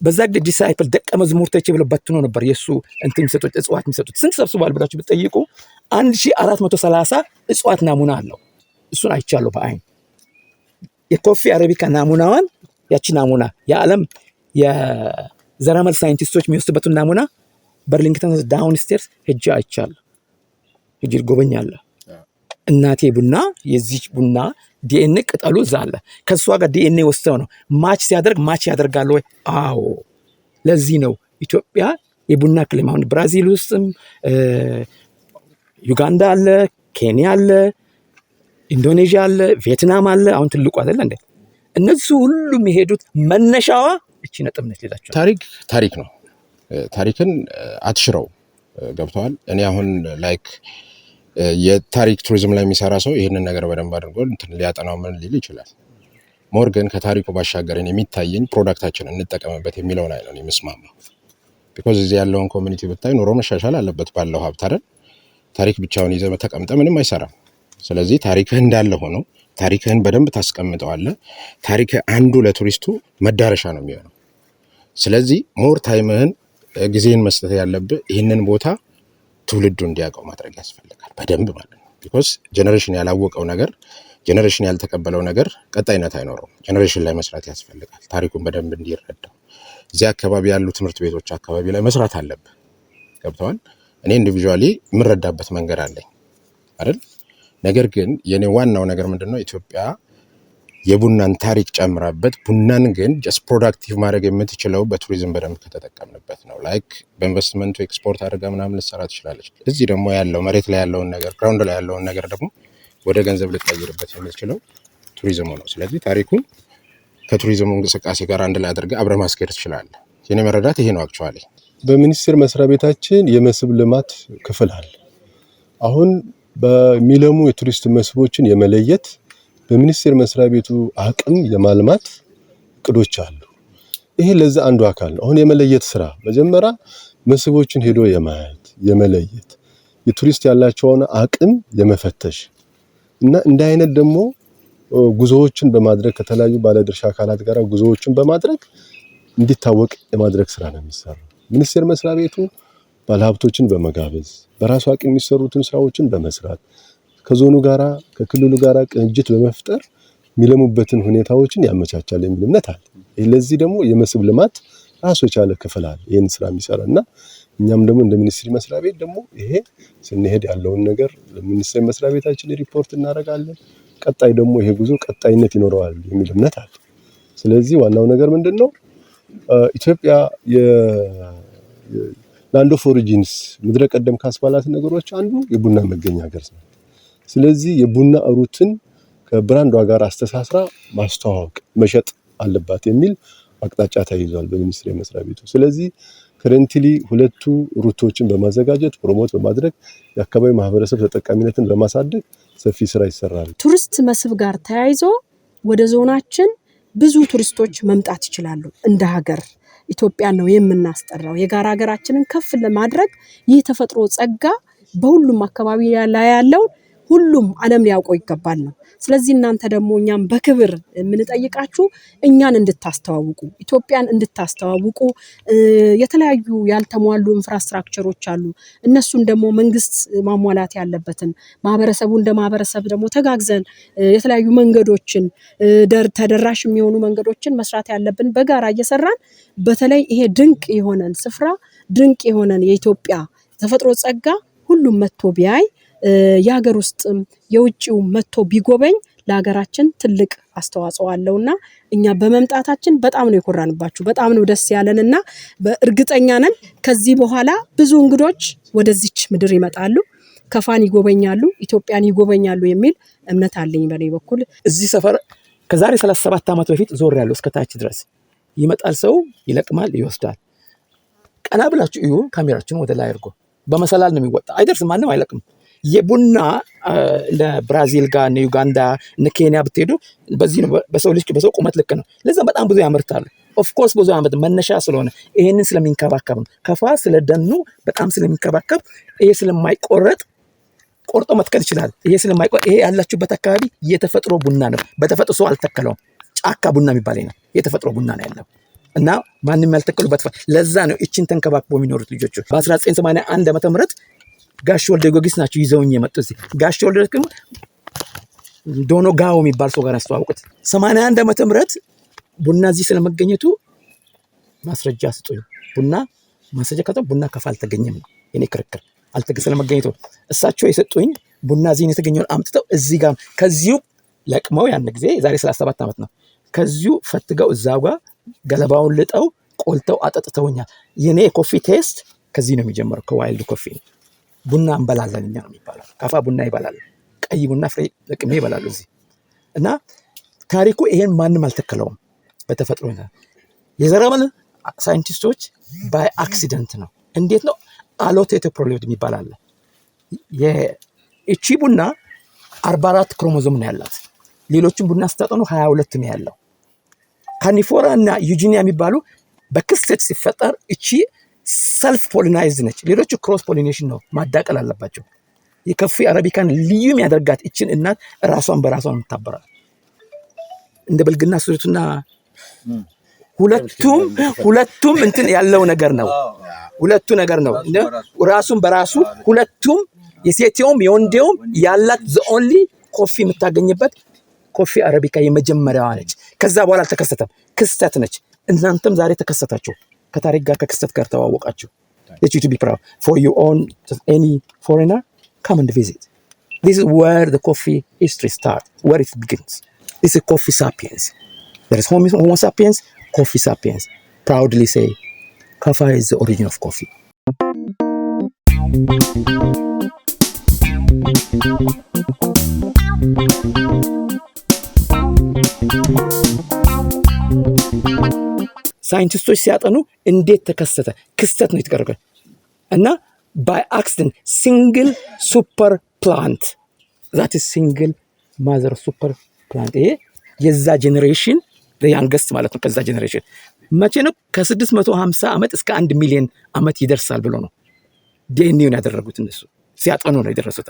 በዛ ጊዜ disciple ደቀ መዝሙርቶቼ ብለው በትኖ ነበር የእሱ እንትን የሚሰጡት እጽዋት የሚሰጡት። ስንት ሰብስቧል ብላችሁ ብትጠይቁ 1430 እጽዋት ናሙና አለው። እሱን አይቻለሁ በአይን። የ coffee arabica ናሙናዋን፣ ያቺ ናሙና የዓለም የዘረመል ሳይንቲስቶች የሚወስዱበትን ናሙና በርሊንግተን downstairs ሄጄ አይቻለሁ። ሄጄ ጎበኛለሁ። እናቴ ቡና የዚች ቡና ዲኤንኤ ቅጠሉ እዛ አለ። ከእሷ ጋር ዲኤንኤ ወስደው ነው match ሲያደርግ match ያደርጋሉ ወይ? አዎ። ለዚህ ነው ኢትዮጵያ የቡና claim አሁን ብራዚል ውስጥም ዩጋንዳ አለ፣ ኬንያ አለ፣ ኢንዶኔዥያ አለ፣ ቪየትናም አለ። አሁን ትልቁ አይደለ እንዴ? እነሱ ሁሉም የሄዱት መነሻዋ እቺ ነጥብ ነች። ሌላቸው ታሪክ ታሪክ ነው። ታሪክን አትሽረው። ገብተዋል። እኔ አሁን like የታሪክ ቱሪዝም ላይ የሚሰራ ሰው ይህንን ነገር በደንብ አድርጎ እንትን ሊያጠናው ምን ሊል ይችላል። More ግን ከታሪኩ ባሻገር የሚታየኝ product ኣችን እንጠቀምበት የሚለውን አይ ነው የምስማማው። Because እዚህ ያለውን community ብታይ ኑሮ መሻሻል አለበት ባለው ሀብት አይደል። ታሪክ ብቻውን ይዘህ ተቀምጠህ ምንም አይሰራም። ስለዚህ ታሪክህ እንዳለ ሆኖ ታሪክህን በደንብ ታስቀምጠዋለህ። ታሪክህ አንዱ ለቱሪስቱ መዳረሻ ነው የሚሆነው። ስለዚህ more time ህን ጊዜን መስጠት ያለብህ ይህንን ቦታ ትውልዱ እንዲያውቀው ማድረግ ያስፈልጋል በደንብ ማለት ነው። Because generation ያላወቀው ነገር፣ generation ያልተቀበለው ነገር ቀጣይነት አይኖረውም። Generation ላይ መስራት ያስፈልጋል። ታሪኩን በደንብ እንዲረዳው እዚህ አካባቢ ያሉ ትምህርት ቤቶች አካባቢ ላይ መስራት አለብህ። ገብተዋል። እኔ individually የምረዳበት መንገድ አለኝ አይደል? ነገር ግን የኔ ዋናው ነገር ምንድነው፣ ኢትዮጵያ የቡናን ታሪክ ጨምራበት ቡናን ግን just productive ማድረግ የምትችለው በቱሪዝም በደንብ ከተጠቀምንበት ነው። Like በኢንቨስትመንቱ ኤክስፖርት አድርጋ ምናምን ልትሰራ ትችላለች። እዚህ ደግሞ ያለው መሬት ላይ ያለውን ነገር፣ ground ላይ ያለውን ነገር ደግሞ ወደ ገንዘብ ልትቀይርበት የምትችለው ቱሪዝሙ ነው። ስለዚህ ታሪኩን ከቱሪዝሙ እንቅስቃሴ ጋር አንድ ላይ አድርገህ አብረህ ማስኬድ ትችላለህ። የኔ መረዳት ይሄ ነው actually። በሚኒስቴር መስሪያ ቤታችን የመስህብ ልማት ክፍል አለ። አሁን በሚለሙ የቱሪስት መስህቦችን የመለየት፣ በሚኒስቴር መስሪያ ቤቱ አቅም የማልማት እቅዶች አሉ። ይሄ ለዛ አንዱ አካል ነው። አሁን የመለየት ስራ መጀመሪያ መስህቦችን ሄዶ የማየት፣ የመለየት፣ የቱሪስት ያላቸውን አቅም የመፈተሽ እና እንደ አይነት ደግሞ ጉዞዎችን በማድረግ ከተለያዩ ባለድርሻ አካላት ጋር ጉዞዎችን በማድረግ እንዲታወቅ የማድረግ ስራ ነው የሚሰራው። ሚኒስቴር መስሪያ ቤቱ ባለሀብቶችን በመጋበዝ፣ በራሱ አቅም የሚሰሩትን ስራዎችን በመስራት፣ ከዞኑ ጋራ ከክልሉ ጋራ ቅንጅት በመፍጠር የሚለሙበትን ሁኔታዎችን ያመቻቻል የሚል እምነት አለ። ለዚህ ደግሞ የመስህብ ልማት ራሱ የቻለ ክፍል አለ ይህን ስራ የሚሰራ። እና እኛም ደግሞ እንደ ሚኒስቴር መስሪያ ቤት ደግሞ ይሄ ስንሄድ ያለውን ነገር ለሚኒስቴር መስሪያ ቤታችን ሪፖርት እናደርጋለን። ቀጣይ ደግሞ ይሄ ጉዞ ቀጣይነት ይኖረዋል የሚል እምነት አለ። ስለዚህ ዋናው ነገር ምንድነው? ኢትዮጵያ land of origins፣ ምድረ ቀደም ካስባላት ነገሮች አንዱ የቡና መገኛ ሀገር ነው። ስለዚህ የቡና route ን ከ brand ዷ ጋር አስተሳስራ ማስተዋወቅ፣ መሸጥ አለባት የሚል አቅጣጫ ተይዟል በሚኒስቴር መስሪያ ቤቱ። ስለዚህ currently ሁለቱ route ኦችን በማዘጋጀት፣ promote በማድረግ፣ የአካባቢ ማህበረሰብ ተጠቃሚነትን በማሳደግ ሰፊ ስራ ይሰራል። ቱሪስት መስህብ ጋር ተያይዞ ወደ ዞናችን ብዙ ቱሪስቶች መምጣት ይችላሉ። እንደ ሀገር ኢትዮጵያን ነው የምናስጠራው። የጋራ ሀገራችንን ከፍ ለማድረግ ይህ ተፈጥሮ ጸጋ በሁሉም አካባቢ ላይ ያለውን ሁሉም ዓለም ሊያውቀው ይገባል ነው። ስለዚህ እናንተ ደግሞ እኛም በክብር የምንጠይቃችሁ እኛን እንድታስተዋውቁ፣ ኢትዮጵያን እንድታስተዋውቁ፣ የተለያዩ ያልተሟሉ infrastructure ኦች አሉ። እነሱን ደግሞ መንግስት ማሟላት ያለበትን፣ ማህበረሰቡ እንደ ማህበረሰብ ደግሞ ተጋግዘን የተለያዩ መንገዶችን፣ ተደራሽ የሚሆኑ መንገዶችን መስራት ያለብን በጋራ እየሰራን፣ በተለይ ይሄ ድንቅ የሆነን ስፍራ፣ ድንቅ የሆነን የኢትዮጵያ ተፈጥሮ ጸጋ ሁሉም መጥቶ ቢያይ፣ የሀገር ውስጥም የውጭው መጥቶ ቢጎበኝ ለሀገራችን ትልቅ አስተዋጽኦ አለውና እኛ በመምጣታችን በጣም ነው የኮራንባችሁ፣ በጣም ነው ደስ ያለንና በእርግጠኛ ነን ከዚህ በኋላ ብዙ እንግዶች ወደዚች ምድር ይመጣሉ፣ ከፋን ይጎበኛሉ፣ ኢትዮጵያን ይጎበኛሉ የሚል እምነት አለኝ በእኔ በኩል። እዚህ ሰፈር ከዛሬ 37 ዓመት በፊት ዞሬያለሁ፣ እስከ ታች ድረስ ይመጣል ሰው፣ ይለቅማል፣ ይወስዳል። ቀና ብላችሁ እዩ፣ ካሜራችሁን ወደ ላይ አድርጎ በመሰላል ነው የሚወጣ። አይደርስም፣ ማንም አይለቅም። የቡና እነ ብራዚል ጋር፣ እነ ዩጋንዳ፣ እነ ኬንያ ብትሄዱ በዚህ ነው፣ በሰው ልጅ በሰው ቁመት ልክ ነው። ለዛ በጣም ብዙ ያመርታሉ። Of course ብዙ ያመርት መነሻ ስለሆነ ይሄንን ስለሚንከባከብ ነው። ከፋ ስለ ደኑ በጣም ስለሚንከባከብ ይሄ ስለማይቆረጥ ቆርጦ መትከል ይችላል። ይሄ ስለማይቆረጥ ይሄ ያላችሁበት አካባቢ የተፈጥሮ ቡና ነው። በተፈጥሮ ሰው አልተከለውም። ጫካ ቡና የሚባል ነው። የተፈጥሮ ቡና ነው ያለው እና ማንም ያልተከሉበት፣ ለዛ ነው እችን ተንከባክቦ የሚኖሩት ልጆቹ። በ1981 ዓመተ ምህረት ጋሽ ወልደ ጊዮርጊስ ናቸው ይዘውኝ የመጡ እዚህ። ጋሽ ወልደ ጊዮርጊስ ዶኖ ጋኦ የሚባል ሰው ጋር ያስተዋወቁት። 81 ዓመተ ምህረት ቡና እዚህ ስለመገኘቱ ማስረጃ ስጡኝ። ቡና ማስረጃ ከ ቡና ከፋ አልተገኘም ነው የኔ ክርክር። ስለመገኘቱ እሳቸው የሰጡኝ ቡና እዚህ የተገኘውን አምጥተው እዚህ ጋር ከዚሁ ለቅመው፣ ያን ጊዜ የዛሬ 37 ዓመት ነው። ከዚሁ ፈትገው እዛው ጋር ገለባውን ልጠው ቆልተው አጠጥተውኛል። የኔ የ coffee taste ከዚህ ነው የሚጀምረው፣ ከ wild coffee ነው። ቡና እንበላለን እኛ ነው የሚባለው። ከፋ ቡና ይበላል። ቀይ ቡና ፍሬ ለቅሜ ይበላሉ እዚህ። እና ታሪኩ ይሄን ማንም አልተከለውም። በተፈጥሮ የዘረመል ሳይንቲስቶች by accident ነው። እንዴት ነው? Allotetraploid የሚባል አለ። እቺ ቡና 44 ክሮሞዞም ነው ያላት። ሌሎችን ቡና ስታጠኑ 22 ነው ያለው። Canephora እና Eugenia የሚባሉ በክስተት ሲፈጠር እቺ self pollinized ነች። ሌሎቹ cross pollination ነው፣ ማዳቀል አለባቸው። የ coffee arabica ን ልዩ የሚያደርጋት እችን እናት ራሷን በራሷ ነው የምታበራው። እንደ ብልግና ሱሪቱና ሁለቱም እንትን ያለው ነገር ነው። ሁለቱ ነገር ነው። ራሱን በራሱ ሁለቱም የሴቴውም የወንዴውም ያላት the only coffee የምታገኝበት coffee arabica የመጀመሪያዋ ነች። ከዛ በኋላ አልተከሰተም። ክስተት ነች። እናንተም ዛሬ ተከሰታችሁ። ከታሪክ ጋር ከክስተት ጋር ተዋወቃችሁ። Let you to be proud for your own, any foreigner come and visit. This is where the coffee history starts, where it begins. This is coffee sapiens. There is Homo sapiens, coffee sapiens. Proudly say, Kaffa is the origin of coffee. ሳይንቲስቶች ሲያጠኑ እንዴት ተከሰተ? ክስተት ነው የተቀረቀ እና by accident single super plant, that single mother super plant። ይሄ የዛ generation youngest ማለት ነው። ከዛ generation መቼ ነው? ከ650 ዓመት እስከ 1 ሚሊዮን ዓመት ይደርሳል ብሎ ነው ዲኤንኤውን ያደረጉት፣ እነሱ ሲያጠኑ ነው የደረሱት።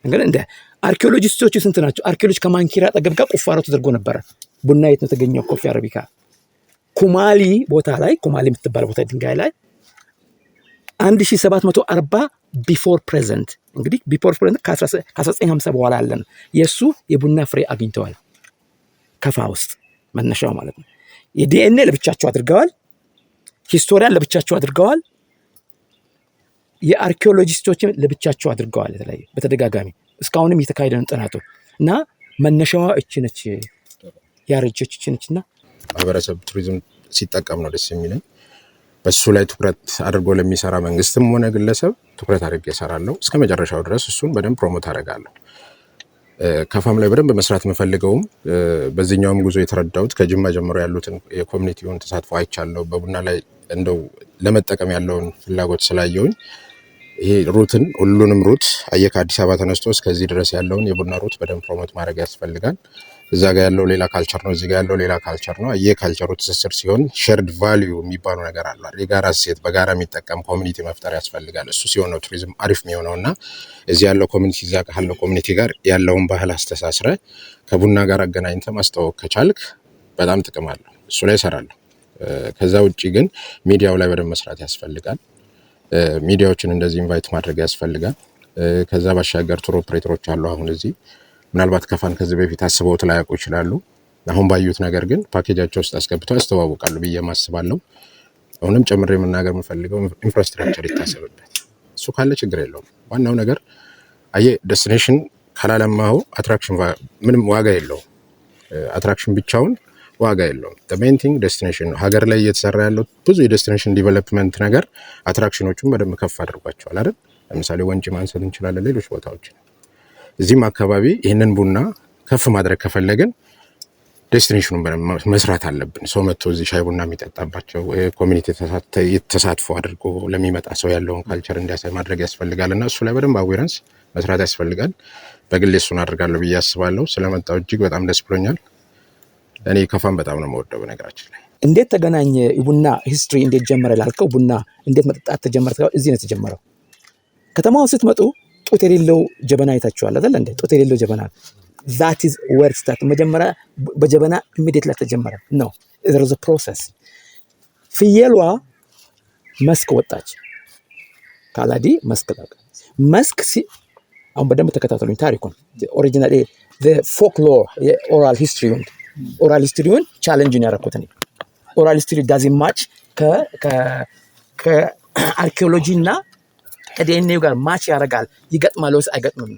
እንግዲህ እንደ አርኪኦሎጂስቶቹ ስንት ናቸው? አርኪኦሎጂ ከማንኪራ አጠገብ ጋር ቁፋሮ ተደርጎ ነበረ። ቡና የት ነው የተገኘው? Coffee arabica ኩማሊ ቦታ ላይ፣ ኩማሊ የምትባል ቦታ ድንጋይ ላይ 1740 before present፣ እንግዲህ before present ከ1950 በኋላ አለ ነው፣ የእሱ የቡና ፍሬ አግኝተዋል። ከፋ ውስጥ መነሻው ማለት ነው። የዲኤንኤ ለብቻቸው አድርገዋል። Historian ለብቻቸው አድርገዋል። የአርኪኦሎጂስቶችም ለብቻቸው አድርገዋል። የተለያዩ በተደጋጋሚ እስካሁንም እየተካሄደ ነው ጥናቱ እና መነሻዋ እች ነች፣ ያረጀች እች ነች እና ማህበረሰብ ቱሪዝም ሲጠቀም ነው ደስ የሚለኝ። በሱ ላይ ትኩረት አድርጎ ለሚሰራ መንግስትም ሆነ ግለሰብ ትኩረት አድርጌ እሰራለሁ። እስከ መጨረሻው ድረስ እሱን በደንብ promote አደርጋለሁ። ከፋም ላይ በደንብ መስራት የምፈልገውም በዚህኛውም ጉዞ የተረዳሁት ከጅማ ጀምሮ ያሉትን የ community ውን ተሳትፎ አይቻለሁ። በቡና ላይ እንደው ለመጠቀም ያለውን ፍላጎት ስላየውኝ ይሄ route ን ሁሉንም route አየህ፣ ከአዲስ አበባ ተነስቶ እስከዚህ ድረስ ያለውን የቡና route በደንብ promote ማድረግ ያስፈልጋል። እዛ ጋ ያለው ሌላ culture ነው፣ እዚህ ጋ ያለው ሌላ culture ነው። የ culture ኡ ትስስር ሲሆን shared value የሚባሉ ነገር አለ። የጋራ እሴት፣ በጋራ የሚጠቀም community መፍጠር ያስፈልጋል። እሱ ሲሆን ነው ቱሪዝም አሪፍ የሚሆነው። እና እዚህ ያለው community እዛ ካለው community ጋር ያለውን ባህል አስተሳስረ ከቡና ጋር አገናኝተ ማስተዋወቅ ከቻልክ በጣም ጥቅም አለው። እሱ ላይ እሰራለሁ። ከዛ ውጭ ግን ሚዲያው ላይ በደንብ መስራት ያስፈልጋል። ሚዲያዎችን እንደዚህ invite ማድረግ ያስፈልጋል። ከዛ ባሻገር tour operator ኦች አሉ። አሁን እዚህ ምናልባት ከፋን ከዚህ በፊት አስበውት ላያውቁ ይችላሉ። አሁን ባዩት ነገር ግን ፓኬጃቸው ውስጥ አስገብተው ያስተዋውቃሉ ብዬ ማስባለሁ። አሁንም ጨምሬ መናገር የምፈልገው infrastructure ይታሰብበት። እሱ ካለ ችግር የለውም። ዋናው ነገር አየህ፣ destination ካላለማኸው attraction ምንም ዋጋ የለውም። Attraction ብቻውን ዋጋ የለውም። Main thing destination ነው። ሀገር ላይ እየተሰራ ያለው ብዙ የ destination development ነገር attraction ኦቹን በደንብ ከፍ አድርጓቸዋል አይደል? ለምሳሌ ወንጪ ማንሳት እንችላለን፣ ሌሎች ቦታዎች። እዚህም አካባቢ ይህንን ቡና ከፍ ማድረግ ከፈለግን destination ኑን በደንብ መስራት አለብን። ሰው መጥቶ እዚህ ሻይ ቡና የሚጠጣባቸው፣ community ተሳትፎ አድርጎ ለሚመጣ ሰው ያለውን culture እንዲያሳይ ማድረግ ያስፈልጋል። እና እሱ ላይ በደንብ awareness መስራት ያስፈልጋል። በግሌ እሱን አድርጋለሁ ብዬ አስባለሁ። ስለመጣው እጅግ በጣም ደስ ብሎኛል። እኔ ከፋን በጣም ነው የምወደው በነገራችን ላይ። እንዴት ተገናኘ? ቡና history እንዴት ጀመረ ላልከው፣ ቡና እንዴት መጠጣት ተጀመረ? እዚህ ነው የተጀመረው። ከተማው ስትመጡ ጡት የሌለው ጀበና አይታችኋል አይደል እንዴ? ጡት የሌለው ጀበና፣ that is where start። መጀመሪያ በጀበና immediately ተጀመረ ነው። There is a process። ፍየሏ መስክ ወጣች። ካላዲ መስክ መስክ አሁን በደንብ ተከታተሉኝ ታሪኩን፣ original folklore የ oral history ውን oral history ውን challenge ነው ያደረኩት እኔ። Oral history doesn't match፣ ከአርኪኦሎጂ እና ከዲኤንኤው ጋር match ያደርጋል፣ ይገጥማል ወይስ አይገጥምም?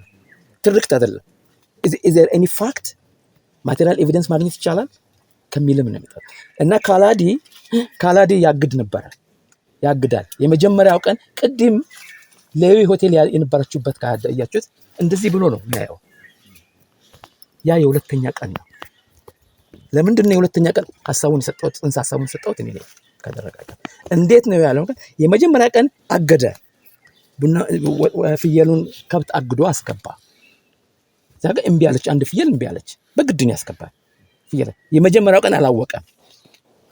ትርክት አይደለም። Is there any fact, material evidence ማግኘት ይቻላል ከሚልም ነው የሚጠ እና ካላዲ ያግድ ነበረ፣ ያግዳል። የመጀመሪያው ቀን ቅድም ሌዊ ሆቴል የነበራችሁበት ካያችሁት እንደዚህ ብሎ ነው የሚያየው። ያ የሁለተኛ ቀን ነው። ለምንድን ነው የሁለተኛ ቀን ሀሳቡን የሰጠሁት? ጽንሰ ሀሳቡን የሰጠሁት እኔ ነኝ። ካደረጋቸው እንዴት ነው ያለው? የመጀመሪያ ቀን አገደ፣ ቡና ፍየሉን ከብት አግዶ አስገባ። እዛ ጋር እምቢ አለች፣ አንድ ፍየል እምቢ አለች። በግድ ነው ያስገባል። ፍየል የመጀመሪያው ቀን አላወቀም።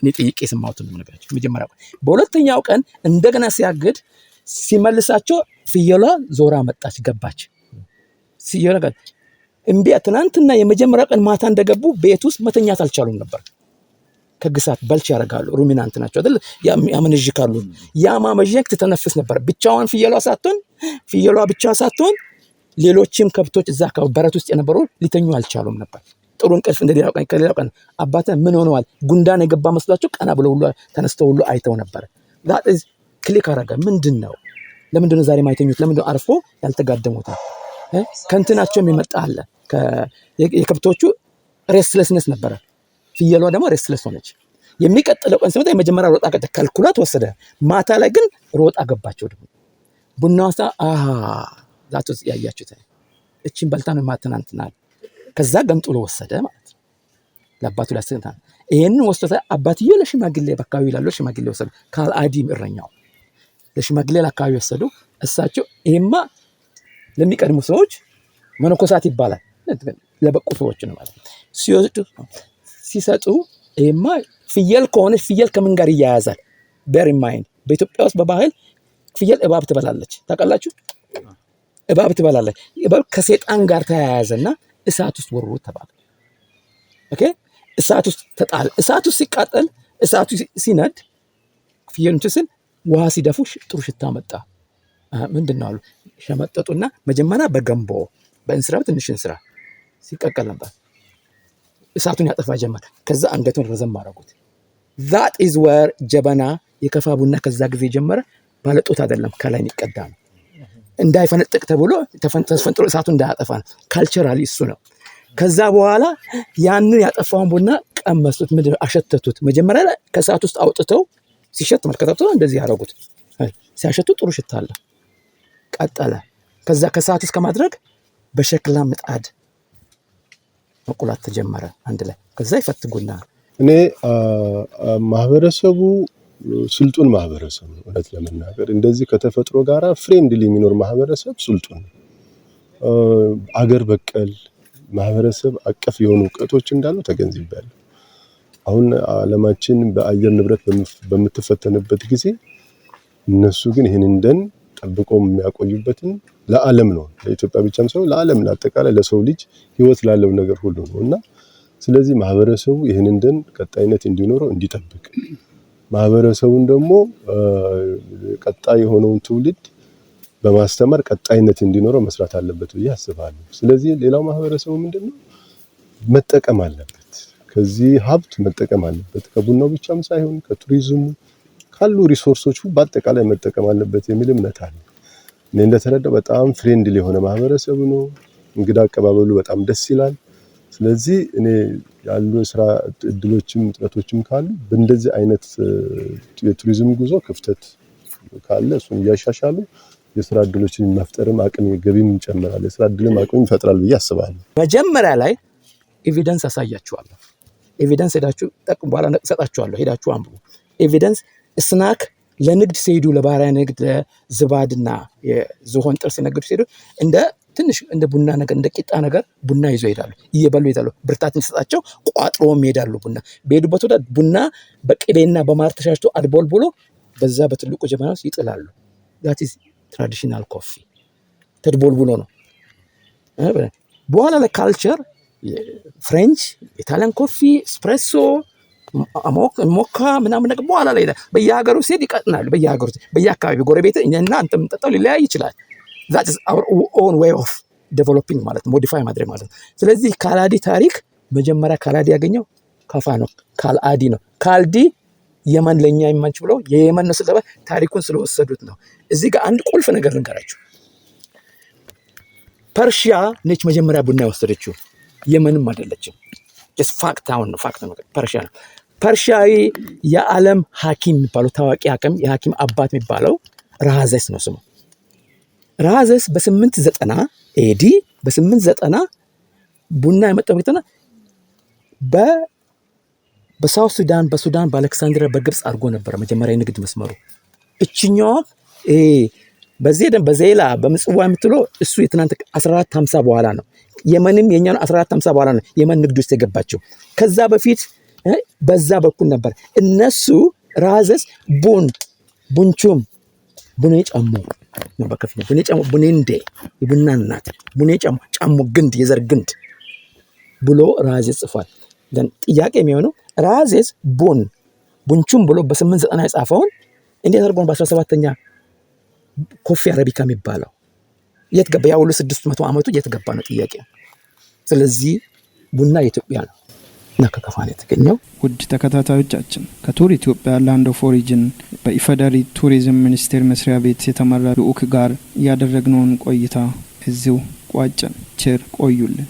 እኔ ጠይቄ የሰማሁትን ነው የምነግራቸው። የመጀመሪያው ቀን፣ በሁለተኛው ቀን እንደገና ሲያግድ ሲመልሳቸው ፍየሏ ዞራ መጣች፣ ገባች። ፍየሏ ጋር እምቢ፣ ትናንትና የመጀመሪያው ቀን ማታ እንደገቡ ቤት ውስጥ መተኛት አልቻሉም ነበር። ከግሳት belch ያደርጋሉ። Ruminant ናቸው አይደል? ያመነዥካሉ። ያ ማመዥክ ትተነፍስ ነበር። ብቻዋን ፍየሏ ሳትሆን፣ ፍየሏ ብቻ ሳትሆን ሌሎችም ከብቶች እዛ አካባቢ በረት ውስጥ የነበሩ ሊተኙ አልቻሉም ነበር። ጥሩ እንቅልፍ እንደሌላው ቀን ከሌላው ቀን አባተ ምን ሆነዋል? ጉንዳን የገባ መስሏቸው ቀና ብለው ሁሉ ተነስተው ሁሉ አይተው ነበር። That is click አረገ። ምንድን ነው? ለምንድን ነው ዛሬ ማይተኙት? ለምንድን ነው አርፎ ያልተጋደሙት? ከእንትናቸው የሚመጣ አለ። የከብቶቹ restlessness ነበረ። ፍየሏ ደግሞ restless ሆነች። የሚቀጥለው ቀን ሲመጣ የመጀመሪያ ሮጣ ከልኩላት ወሰደ። ማታ ላይ ግን ሮጣ ገባቸው። ደግሞ ቡና ሳ አሃ that ያያችሁት እቺን በልታ ነው ማትናንትና። ከዛ ገንጥሎ ወሰደ ማለት ነው። ለአባቱ ሊያስገንታ ይሄንን ወስዶ አባትየው ለሽማግሌ በአካባቢው ላለው ሽማግሌ ወሰዱ። ካልአዲ እረኛው ለሽማግሌ ለአካባቢ ወሰዱ። እሳቸው ይሄማ ለሚቀድሙ ሰዎች መነኮሳት ይባላል፣ ለበቁ ሰዎች ነው ማለት ነው። ሲወስዱ ሲሰጡ ይሄማ ፍየል ከሆነች ፍየል ከምን ጋር ይያያዛል? Bear in mind በኢትዮጵያ ውስጥ በባህል ፍየል እባብ ትበላለች። ታውቃላችሁ? እባብ ትበላለች። እባብ ከሰይጣን ጋር ተያያዘና እሳት ውስጥ ወርውሩት ተባለ። Okay፣ እሳት ውስጥ ተጣለ። እሳቱ ሲቃጠል፣ እሳቱ ሲነድ፣ ፍየሉን እንትን ውሃ ሲደፉ ጥሩ ሽታ መጣ። ምንድን ነው አሉ። ሸመጠጡና መጀመሪያ በገንቦ በእንስራ፣ በትንሽ እንስራ ሲቀቀል ነበር። እሳቱን ያጠፋ ጀመር። ከዛ አንገቱን ረዘም አደረጉት። That is where ጀበና የከፋ ቡና ከዛ ጊዜ ጀመረ። ባለጦት አይደለም፣ ከላይ የሚቀዳ ነው። እንዳይፈነጥቅ ተብሎ ተፈንጥሮ እሳቱን እንዳያጠፋ ነው። Culturally እሱ ነው። ከዛ በኋላ ያንን ያጠፋውን ቡና ቀመሱት። ምንድን ነው አሸተቱት። መጀመሪያ ላይ ከእሳት ውስጥ አውጥተው ሲሸት መልከታቶ እንደዚህ ያደረጉት ሲያሸቱ ጥሩ ሽታ አለ። ቀጠለ። ከዛ ከእሳት ውስጥ ከማድረግ በሸክላ ምጣድ መቁላት ተጀመረ አንድ ላይ። ከዛ ይፈትጉና እኔ ማህበረሰቡ ስልጡን ማህበረሰብ ነው። እውነት ለመናገር እንደዚህ ከተፈጥሮ ጋራ friendly የሚኖር ማህበረሰብ ስልጡን ነው። አገር በቀል ማህበረሰብ አቀፍ የሆኑ እውቀቶች እንዳሉ ተገንዝቤያለሁ። አሁን ዓለማችን በአየር ንብረት በምትፈተንበት ጊዜ እነሱ ግን ይህንን ደን ጠብቆ የሚያቆዩበትን ለዓለም ነው፣ ለኢትዮጵያ ብቻም ሳይሆን ለዓለም፣ ለአጠቃላይ ለሰው ልጅ ህይወት ላለው ነገር ሁሉ ነው። እና ስለዚህ ማህበረሰቡ ይህንን ደን ቀጣይነት እንዲኖረው እንዲጠብቅ፣ ማህበረሰቡን ደግሞ ቀጣይ የሆነውን ትውልድ በማስተማር ቀጣይነት እንዲኖረው መስራት አለበት ብዬ አስባለሁ። ስለዚህ ሌላው ማህበረሰቡ ምንድነው መጠቀም አለበት፣ ከዚህ ሀብት መጠቀም አለበት። ከቡናው ብቻም ሳይሆን ከቱሪዝሙ ካሉ resource ኦቹ በአጠቃላይ መጠቀም አለበት የሚል እምነት አለ። እኔ እንደተረዳው በጣም friendly የሆነ ማህበረሰብ ነው። እንግዳ አቀባበሉ በጣም ደስ ይላል። ስለዚህ እኔ ያሉ የስራ እድሎችም ጥረቶችም ካሉ በእንደዚህ አይነት የቱሪዝም ጉዞ ክፍተት ካለ እሱን እያሻሻሉ የስራ እድሎችን መፍጠርም አቅም ገቢም ይጨምራል፣ የስራ እድልም አቅም ይፈጥራል ብዬ አስባለሁ። መጀመሪያ ላይ evidence አሳያችኋለሁ። Evidence ሄዳችሁ ጠቅም በኋላ እሰጣችኋለሁ። ሄዳችሁ አንብቡ። Evidence snack ለንግድ ሲሄዱ፣ ለባሪያ ንግድ፣ ለዝባድና የዝሆን ጥርስ ነግዱ ሲሄዱ እንደ ትንሽ እንደ ቡና ነገር፣ እንደ ቂጣ ነገር ቡና ይዞ ይሄዳሉ። እየበሉ ይሄዳሉ። ብርታት እንዲሰጣቸው ቋጥሮም ይሄዳሉ። ቡና በሄዱበት ወደ ቡና በቅቤና በማር ተሻሽቶ አድቦልቡሎ በዛ በትልቁ ጀበና ውስጥ ይጥላሉ። That is traditional coffee፣ ተድቦልቡሎ ነው። በኋላ ለ culture French፣ Italian coffee፣ espresso፣ mocha ምናምን ነገር በኋላ ላይ በየሀገሩ ሲሄድ ይቀጥናሉ። በየሀገሩ፣ በየአካባቢው ጎረቤት እና አንተ የምንጠጣው ሊለያይ ይችላል። That is our own way of developing ማለት ነው፣ modify ማድረግ ማለት ነው። ስለዚህ ካላዲ ታሪክ መጀመሪያ ካላዲ ያገኘው ከፋ ነው፣ ካልአዲ ነው። ካልዲ የመን ለእኛ የማንች ብለው የየመን ነው ስለተባለ ታሪኩን ስለወሰዱት ነው። እዚህ ጋር አንድ ቁልፍ ነገር ልንገራችሁ። ፐርሺያ ነች መጀመሪያ ቡና የወሰደችው፣ የመንም አይደለችም። Just fact አሁን ነው፣ fact ነው። ፐርሺያ ነው። ፐርሺያዊ የዓለም ሐኪም የሚባለው፣ ታዋቂ ሐኪም፣ የሐኪም አባት የሚባለው ራዘስ ነው ስሙ። ራዘስ በ890 AD፣ በ890 ቡና የመጣው ቤትና በ South Sudan፣ በሱዳን፣ በአሌክሳንድሪያ፣ በግብፅ አድርጎ ነበረ መጀመሪያ የንግድ መስመሩ። እችኛዋ በዚህ ደም በዜላ በምጽዋ የምትለው እሱ የትናንት 1450 በኋላ ነው። የመንም የኛ ነው፣ 1450 በኋላ ነው የመን ንግድ ውስጥ የገባቸው። ከዛ በፊት በዛ በኩል ነበር። እነሱ ራዘስ ቡን ቡንቹም ቡኔ ጨሞ ነው፣ በከፍተኛ ቡኔ ጨሞ፣ ቡኔንዴ የቡና እናት፣ ቡኔ ጨሞ፣ ጫሞ ግንድ፣ የዘር ግንድ ብሎ ራዜስ ጽፏል። ጥያቄ የሚሆነው ራዜስ ቡን ቡንቹም ብሎ በ890 የጻፈውን እንዴት አድርጎ ነው በ17ኛ coffee arabica የሚባለው? የት ገባ? ያ ሁሉ 600 ዓመቱ የት ገባ ነው ጥያቄ። ስለዚህ ቡና የኢትዮጵያ ነው እና ከከፋ ነው የተገኘው። ውድ ተከታታዮቻችን፣ ከ Tour Ethiopia Land of Origin በኢፌዴሪ ቱሪዝም ሚኒስቴር መስሪያ ቤት የተመራ ልዑክ ጋር ያደረግነውን ቆይታ እዚሁ ቋጨን። ቸር ቆዩልን።